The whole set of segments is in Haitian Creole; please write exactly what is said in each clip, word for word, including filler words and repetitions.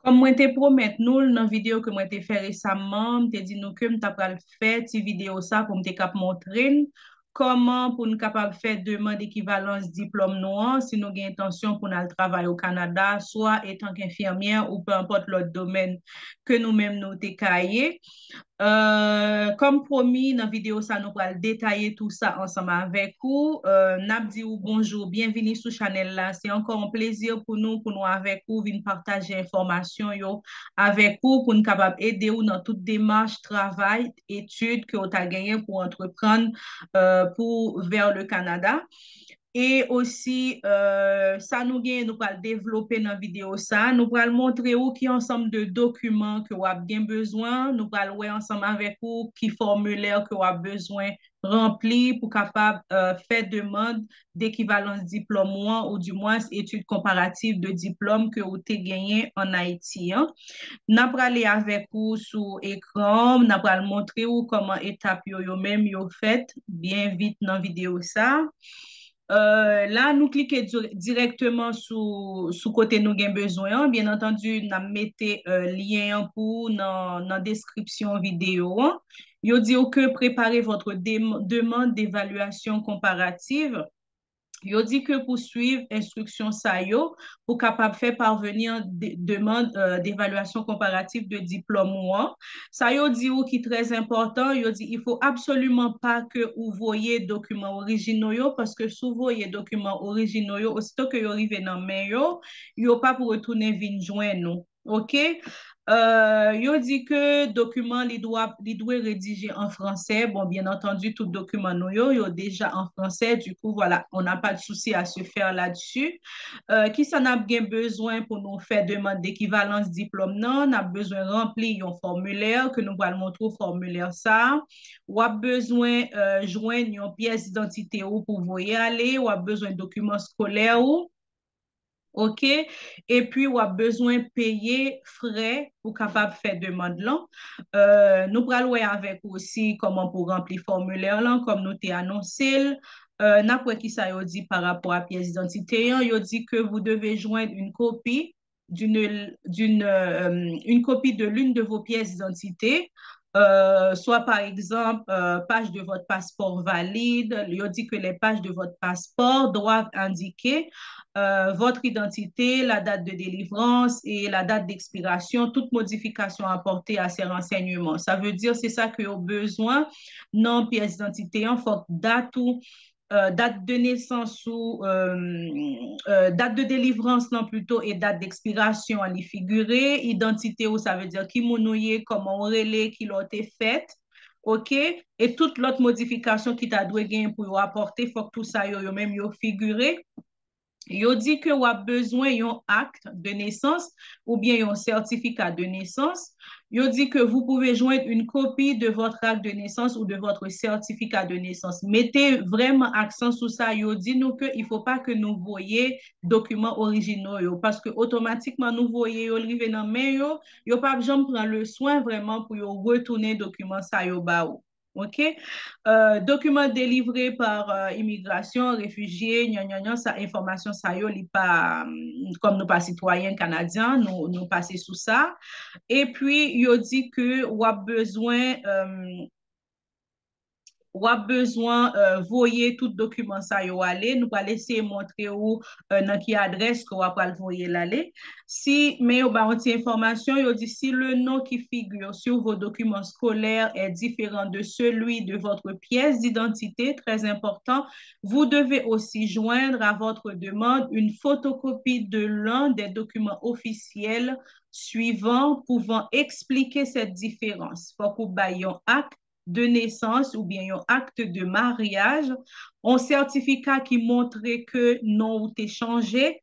Kòm mwen te pwomèt nou l nan videyo ke mwen te fè resamman, m te di nou ke m ta pral fè ti videyo sa pou m te kap montre n kòman pou n kapab fè demann ekivalans diplòm nou an si nou gen entansyon pou n al travay o Kanada, swa etan k enfimyè ou pe enpòt lòt domèn ke nou menm nou te ka ye. Euh, kòm pwomi, nan videyo sa nou pral detaye tou sa ansanm avèk ou. Euh, n ap di ou bonjou, byenvini sou chanèl la. Se ankò yon plezi pou nou pou nou avèk ou vin pataje enfòmasyon yo avèk ou pou n kapab ede ou nan tout demach travay, etid ke ou ta genyen pou antreprann euh, pou vers le Canada. E osi, euh, sa nou genyen, nou pral devlope nan videyo sa. Nou pral montre ou ki ansanm de dokiman ke w ap gen bezwen. Nou pral wè ansanm avèk ou ki fòmilè ke w ap bezwen ranpli pou kapab euh, fè demann dekivalans diplòm ou an, ou dimwens etid konparatif de diplòm ke ou te genyen ann Ayiti an. N ap prale avèk ou sou ekran, n ap pral montre ou kòman etap yo yo menm yo fèt byen vit nan videyo sa. Euh, la, nou klike dirèkteman sou, sou kote nou gen bezwen an. Byen antandi, n ap mete euh, lyen an pou ou nan, nan deskripsyon videyo an. Yo di w ke prepare votre dem- demande d'évaluation comparative. Yo di ke pou swiv enstriksyon sa yo, pou kapab fè parvenir de- demande euh, d'évaluation comparative de diplòm ou an. Sa yo di ou ki trè enpòtan, yo di il faut absolument pas que ou voye dokiman orijinal yo, paske si w voye dokiman orijinal yo, osito ke yo rive nan men yo, yo p ap retounen vin jwenn ou. Ok? Euh, yo di ke dokiman li dwa li dwe redije an fransè. Bon, byen antandi, tout dokiman nou yo, yo deja an fransè. Du coup, voilà, on n'a pas de souci à se faire là-dessus. Euh, kisa n ap gen bezwen pou nou fè demann dekivalans diplòm nan? N ap bezwen ranpli yon fòmilè ke nou pral montre w fòmilè sa. W ap bezwen euh, jwenn yon pyès idantite ou pou voye ale. W ap bezwen dokiman skolè ou. Ok? Epi w ap bezwen peye frè pou kapab fè demann lan. Euh, nou pral wè avèk ou osi kòman pou ranpli fòmilè lan, kòm nou te anonse l. Euh, n ap wè kisa yo di pa rapò a pyès idantite an. Yo di ke vous devez joindre une copie d'une d'une euh, une copie de l'une de vos pièces d'identité, euh, soit par exemple euh, page de votre passeport valide. Yo di que les pages de votre passeport doivent indiquer euh, votre identité, la date de délivrance et la date d'expiration, toute modification apportée à ces renseignements. Ça veut dire, c'est ça que yo bezwen nan pyès idantite an, fòk dat ou euh, dat de nesans ou euh, euh, dat de delivrans lan plito e dat dekspirasyon an li figire, idantite ou, sa vle di ki moun ou ye, kòman ou rele, ki lè w te fèt, ok? E tout lòt modifikasyon ki ta dwe genyen pou yo apòte, fòk tou sa yo, yo menm yo figire. Yo di ke w ap bezwen yon acte de naissance oubyen yon certificat de naissance. Yo di ke vous pouvez joindre une copie de votre acte de naissance ou de votre certificat de naissance. Mete vrèman aksan sou sa, yo di nou ke il faut pas que nou voye dokiman orijinal yo, paske otomatikman nou voye yo, l rive nan men yo, yo p ap janm pran le swen vrèman pou yo retounen dokiman sa yo ba ou. Ok? Euh, document délivré par euh, immigration, réfugié, nyan, nyan, nyan, sa, enfòmasyon sa yo, li pa, kòm nou pa sitwayen kanadyen, nou, nou pase sou sa. Epi, yo di ke w ap bezwen, euh, w ap bezwen euh, voye tout dokiman sa yo ale. Nou pral eseye montre ou euh, nan ki adrès ke w ap pral voye l ale. Si, men yo ba yon ti enfòmasyon, yo di si le nom qui figure sur vos documents scolaires est différent de celui de votre pièce d'identité, très important, vous devez aussi joindre à votre demande une photocopie de l'un des documents officiels suivants pouvant expliquer cette différence. Fòk ou bay yon ak de nesans oubyen yon acte de mariage, yon sètifika ki montre ke non ou te chanje.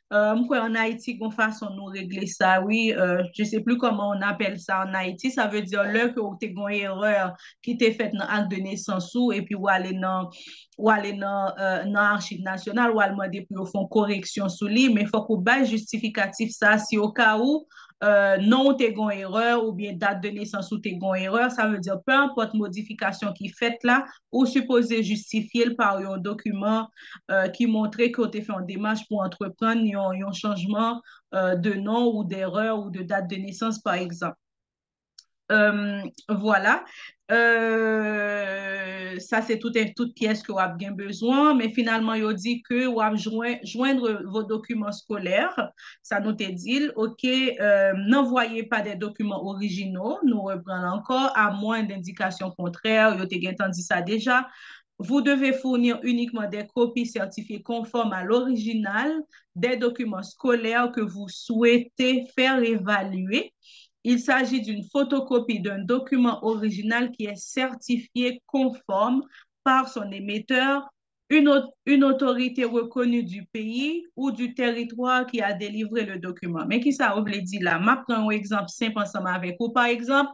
Euh, m kwè ann Ayiti gon fason nou regle sa, wi. Euh, je sais plus comment on appelle ça en Haïti. Sa vle di lè ke ou te gon erè ki te fèt nan ak de nesans ou, epi ou ale nan ou ale nan, euh, nan Achiv Nasyonal, ou al mande pou yo fè yon koreksyon sou li, men fòk ou bay jistifikatif sa si o ka ou euh, non ou te gon erè oubyen dat de nesans ou te gon erè, sa vle di, peu importe modifikasyon ki fèt la, ou sipoze jistifye l pa yon dokiman euh, ki montre ke w te fè yon demach pou antreprann yon, yon chanjman euh, de non ou d'erè ou de dat de nesans, pa egzanp. Euh, vwala. Euh, sa se tout, tout pyès ke w ap gen bezwen, men finalman yo di ke w ap jwenn, jwenn vos documents scolaires, sa nou te di l, oke, euh, n'envoyez pas des documents originaux, nou repran l ankò, à moins d'indication contraire, yo te gentan di sa deja, vous devez fournir uniquement des copies certifiées conformes à l'original des documents scolaires que vous souhaitez faire évaluer. Il s'agit d'une photocopie d'un document original qui est certifié conforme par son émetteur, une, une autorité reconnue du pays ou du territoire qui a délivré le document. Men ki sa yo vle di la? M ap pran yon egzanp senp ansanm avèk ou. Pa egzanp,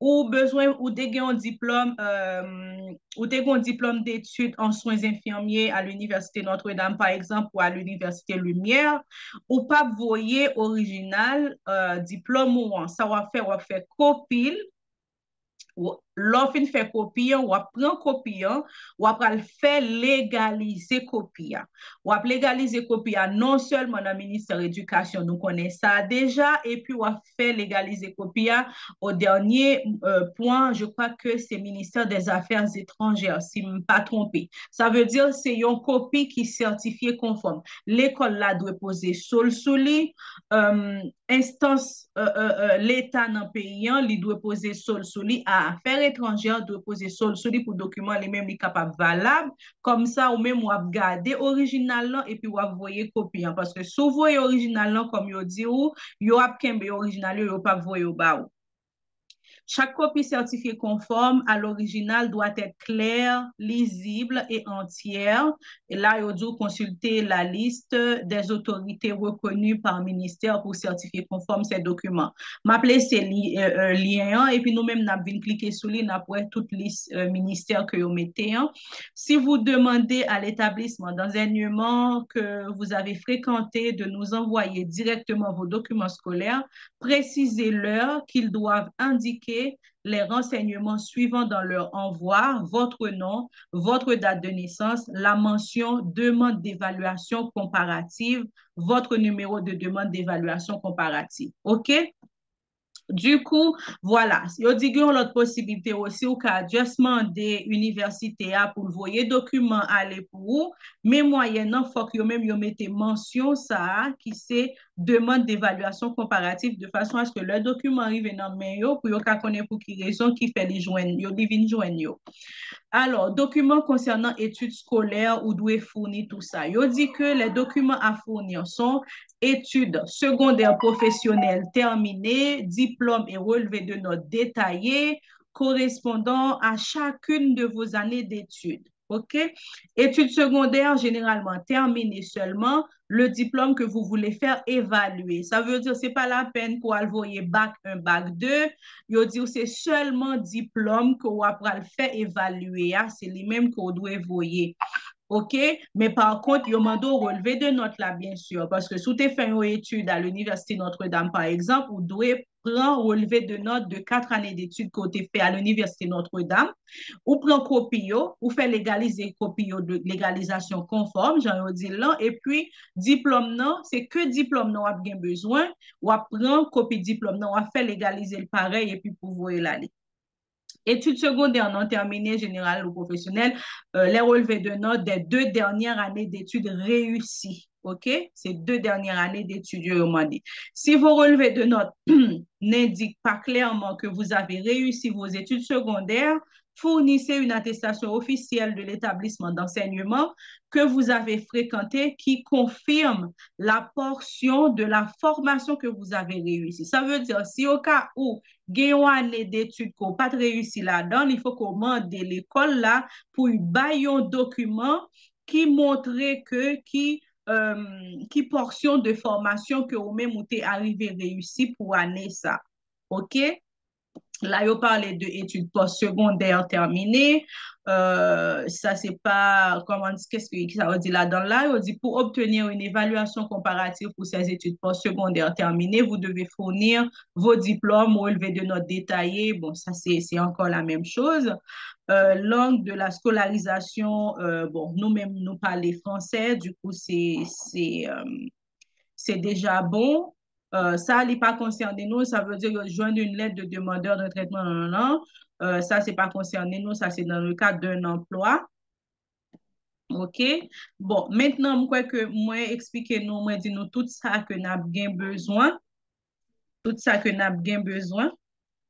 ou bezwen, ou te gen yon diplòm, euh, ou te gen yon diplòm d'études en soins infirmiers à l'Université Notre-Dame, pa egzanp, ou à l'Université Lumière, ou p ap voye orijinal euh, diplòm ou an. Sa w ap fè, w ap fè kopi l. Lè w fin fè kopi an, w ap pran kopi an, w ap al fè legalize kopi a. W ap legalize kopi a non sèlman nan Ministè Edikasyon, nou konnen sa deja, epi w ap fè legalize kopi a o dènye euh, pwen, je crois que c'est Ministère des Affaires Étrangères, si m pa twonpe. Sa vle di se yon kopi ki sètifye konfòm. Lekòl la dwe poze so l sou li. Euh, enstans euh, euh, euh, Leta nan peyi an, li dwe poze so l sou li. Afè etranjè dwe poze so l sou li pou dokiman li menm li kapab valab. Kòmsa, ou menm w ap gade orijinal lan epi w ap voye kopi an. Paske si w voye orijinal lan, kòm yo di w, yo ap kenbe orijinal yo, yo p ap voye yo ba ou. Chaque copie certifiée conforme à l'original doit être claire, lisible et entière. Et là, il dit consulter la liste des autorités reconnues par ministère pour certifier conforme ces documents. M ap lese li, euh, euh, lyen an, epi nou menm n ap vin klike sou li, n ap wè tout lis euh, ministè ke yo mete an. Si vous demandez à l'établissement d'enseignement que vous avez fréquenté de nous envoyer directement vos documents scolaires, précisez-leur qu'ils doivent indiquer les renseignements suivants dans leur envoi, votre nom, votre date de naissance, la mention demande d'évaluation comparative, votre numéro de demande d'évaluation comparative. OK? Du coup, voilà, yo di gen yon lòt posibilite osi, ou ka just mande inivèsite a pou l voye dokiman ale pou ou, men mwayèn nan, fòk yo menm yo mete mansyon sa a ki se demande d'évaluation comparative de façon à ce que lè dokiman rive nan men yo, pou yo ka konnen pou ki rezon ki fè li jwenn yo, li vin jwenn yo. Alò, dokiman konsènan etid skolè ou dwe founi tou sa. Yo di ke les documents à fournir sont études secondaires professionnelles terminées, diplôme et relevé de notes détaillé correspondant à chacune de vos années d'études. OK? Études secondaires généralement terminées seulement, le diplôme que vous voulez faire évaluer. Sa vle di se pa lapèn pou al voye bak en, bak de. Yo di w se sèlman diplòm ke w ap pral fè evalye a, se li menm ke w dwe voye. OK? Men pa kont, yo mande w relevé de notes la, byen si, paske si w te fè yon etid a l'Université Notre-Dame, pa egzanp, ou dwe pran relevé de notes de quatre années d'études ke w te fè a l'Université Notre-Dame, ou pran kopi yo, ou fè legalize kopi yo de legalizasyon konfòm, jan yo di l lan, epi diplòm nan, se ke diplòm nan w ap gen bezwen, w ap pran kopi diplòm nan, w ap fè legalize l parèy, epi pou voye l ale. Études secondaires non terminées, générales ou professionnelles, euh, les relevés de notes des deux dernières années d'études réussies. OK? C'est deux dernières années d'études, yo mande. Si vos relevés de notes n'indiquent pas clairement que vous avez réussi vos études secondaires, fournissez une attestation officielle de l'établissement d'enseignement que vous avez fréquenté qui confirme la portion de la formation que vous avez réussi. Sa vle di, si au cas où gen yon ane detid ke w pa t reyisi ladan, li fo ke w mande lekòl la pou y bay yon dokiman ki montre ke ki, euh, ki pòsyon de fòmasyon ke ou menm ou te arive reyisi pou ane sa. OK? la, yo pale de etid pòs segondè tèmine. Euh, sa se pa, kòman, qu'est-ce que, ki sa yo di ladan la? Yo di, pour obtenir une évaluation comparative pour ces études postsecondaires terminées, vous devez fournir vos diplômes, relevé de notes détaillées. Bon, sa se, se ankò la menm choz. Euh, langue de la scolarisation, euh, bon, nou menm nou pale fransè, du coup, se, se, euh, se deja bon. Euh, sa, li pa konsène nou, sa vle di yo jwenn une lettre de demandeur de traitement, nan, nan, nan. Euh, sa, se pa konsène nou, sa se dans le cadre d'un emploi. Ok. Bon, mentnan, m kwè ke mwen eksplike nou, mwen di nou tout sa ke n ap gen bezwen. Tout sa ke n ap gen bezwen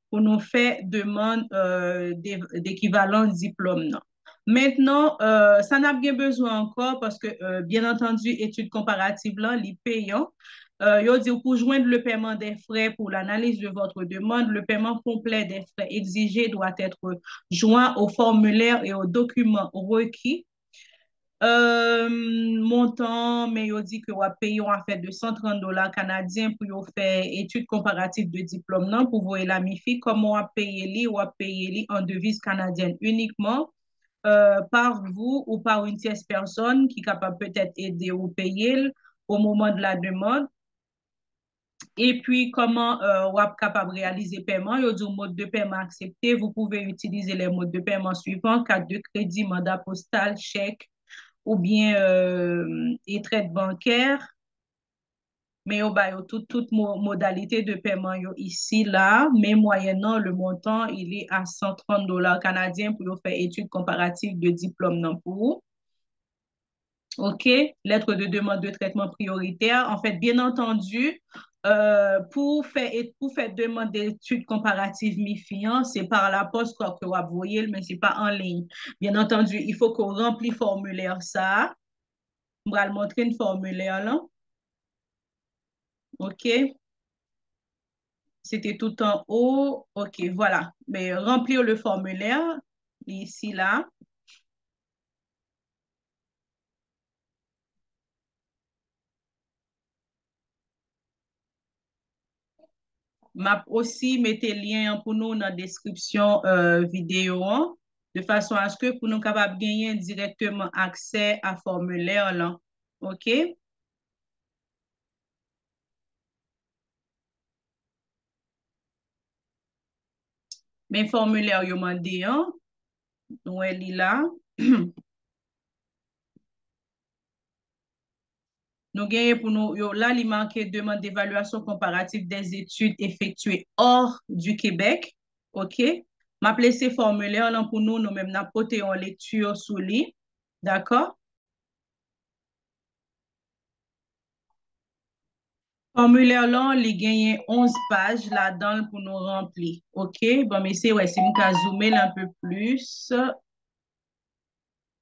pou nou fè demann, euh, de, dekivalans diplòm nan. Mentnan, euh, sa n ap gen bezwen ankò, paske, euh, byen antandi, etid konparativ lan, li peyan. Euh, yo di w pou jwenn le paiement des frais pour l'analyse de votre demande, le paiement complet des frais exigés doit être joint au formulaire et aux documents requis. Euh, montan, men yo di ke w ap peye yon afè de san trant dola kanadyen pou yo fè etid konparatif de diplòm nan, pou voye la MIFI. Kòman w ap peye li? W ap peye li an deviz kanadyèn inikman, euh, par vous ou par une tierce personne ki kapab petèt ede ou peye l au moment de la demande. Epi, kòman, euh, w ap kapab reyalize pèman? Yo di w mode de paiement accepté. Vous pouvez utiliser les modes de paiement suivants, carte de crédit, mandat postal, chèque, ou bien, euh, étrèt bankè. Men yo ba yo tout, tout mo-, modalité de paiement yo isi la. Men mwayèn nan, le montant, il est à cent trente dollars canadiens pou yo fè etid konparatif de diplòm nan pou ou. Ok, lettre de demande de traitement prioritaire. En fait, bien entendu, euh, pou fè, pou fè demann etid konparatif MIFI an, se par la poste kwa ke w ap voye l, men se pa an liy. Bien entendu, il faut que w ranpli fòmilè sa a. M pral montre n fòmilè lan. Ok. Se te tout an o. Ok, voilà. Men ranpli le fòmilè isi la. M ap osi mete lyen an pou nou nan deskripsyon, euh, videyo an, de fason aske pou nou kapab genyen dirèkteman aksè a fòmilè lan. Ok? Men fòmilè yo mande an, nou wè li la. Nou genyen pou nou, yo, la, li make demande d'évaluation comparative des études effectuées hors du Québec. Ok? M ap lese fòmilè lan pou nou, nou menm n ap pote yon lekti sou li. Dakò? Fòmilè lan, li genyen onz paj ladan l pou nou ranpli. Ok? Bon, mesye, wè, si m ka zoume l un peu plus.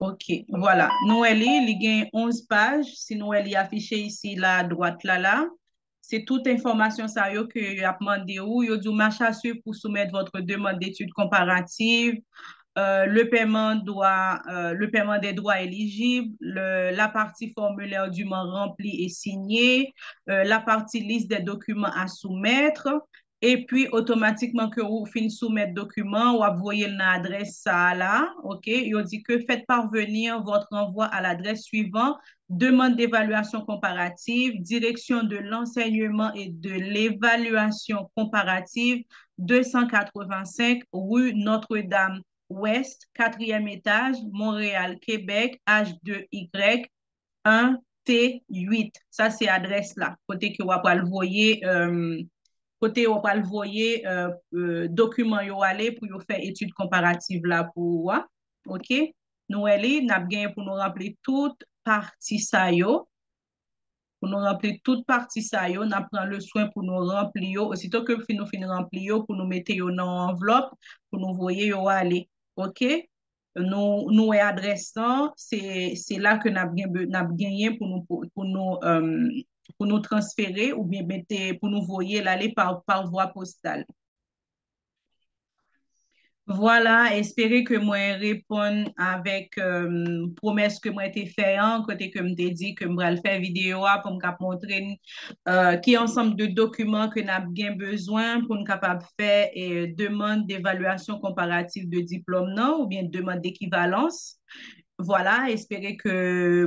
Ok, voilà. Nou wè li, li gen onz paj. Si nou wè li afiche isi la, adwat la, la. Se tout enfòmasyon sa yo ke y ap mande ou. Yo di w marche à suivre pour soumettre votre demande d'études comparatives, euh, le paiement doit, euh, le paiement des droits éligibles, le, la partie formulaire dûment remplie et signée, euh, la partie liste des documents à soumettre, epi otomatikman ke ou fin soumèt dokiman, w ap voye l nan adrès sa a la, ok? Yo di que faites parvenir votre renvoi à l'adresse suivante, demande d'évaluation comparative, direction de l'enseignement et de l'évaluation comparative, deux cent quatre-vingt-cinq rue Notre-Dame Ouest, quatrième étage, Montréal, Québec, H deux Y un T huit. Sa se adrès la, kote ke w ap al voye, euh, kote w ap al voye, euh, euh, dokiman yo ale pou yo fè etid konparativ la pou ou a. Ok? Nou wè li, n ap genyen pou nou ranpli tout pati sa yo. Pou nou ranpli tout pati sa yo, n ap pran le swen pou nou ranpli yo. Osito ke fin, nou fin ranpli yo, pou nou mete yo nan yon anvlòp, pou nou voye yo ale. Ok? Nou, nou wè adrès lan, se, se la ke n ap gen be-, n ap genyen pou nou, pou, pou nou, euh, pou nou transfere oubyen mete, pou nou voye l ale pa, pa vwa postal. Vwala, espere ke mwen reponn avèk um, pwomès ke mwen te fè an, kote ke m te di ke m pral fè videyo a pou m kap montre n uh, ki ansanm de dokiman ke n ap gen bezwen pou n kapab fè eh, demann devalyasyon konparatif de diplòm nan oubyen demann dekivalans. Vwala, espere ke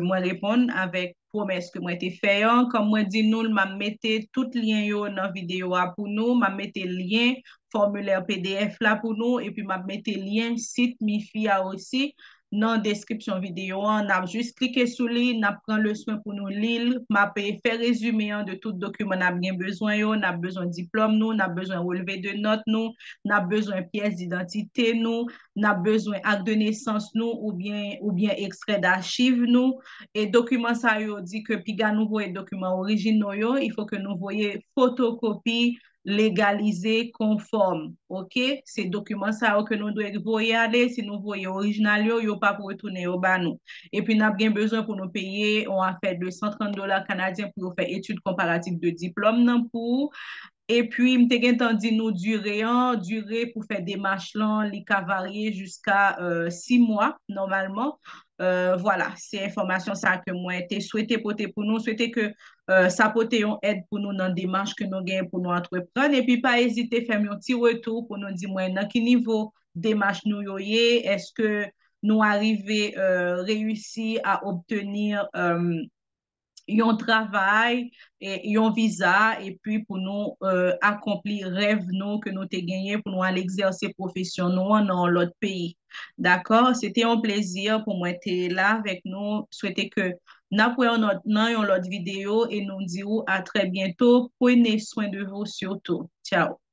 mwen reponn avèk pwomès ke mwen te fè an. Kòm mwen di nou, m ap mete tout lyen yo nan videyo a pou nou. M ap mete lyen fòmilè P D F la pou nou, epi m ap mete lyen sit MIFI a osi nan deskripsyon videyo an. N ap jis klike sou li, n ap pran le swen pou nou li l. M ap fè rezime an de tout dokiman n ap gen bezwen yo. N ap bezwen diplòm nou, n ap bezwen relve de nòt nou, n ap bezwen pyès didantite nou, n ap bezwen ak de nesans nou oubyen oubyen ekstrè dachiv nou. E dokiman sa yo di ke piga nou voye dokiman orijinal yo, il faut que nou voye fotokopi legalize konfòm. Oke, se dokiman sa yo ke nou dwe voye ale. Si nou voye orijinal yo, yo p ap retounen yo ba nou. Epi n ap gen bezwen pou nou peye yon afè de san trant dola kanadyen pou yo fè etid konparatif de diplòm nan pou ou. Epi m te gentan di nou dire an, dire pou fè demach lan, li ka varye jiska uh, sis mwa nòmalman. Uh, vwala, se enfòmasyon sa ke mwen te swete pote pou nou. Swete ke uh, sa pote yon èd pou nou nan demach ke nou gen pou nou antreprann. Epi pa ezite fè m yon ti retou pou nou di mwen nan ki nivo demach nou yo ye, èske nou arive uh, reyisi a obtenir um, yon travay, yon viza, epi pou nou akonpli rèv nou ke nou te genyen pou nou al egzèse pwofesyon nou an nan yon lòt peyi. Dakò? Se te yon plezi pou mwen te la avèk nou. Swete ke n ap wè nan yon lòt videyo e nou di ou a trè byento. Prenez soin de vous surtout. Tchao.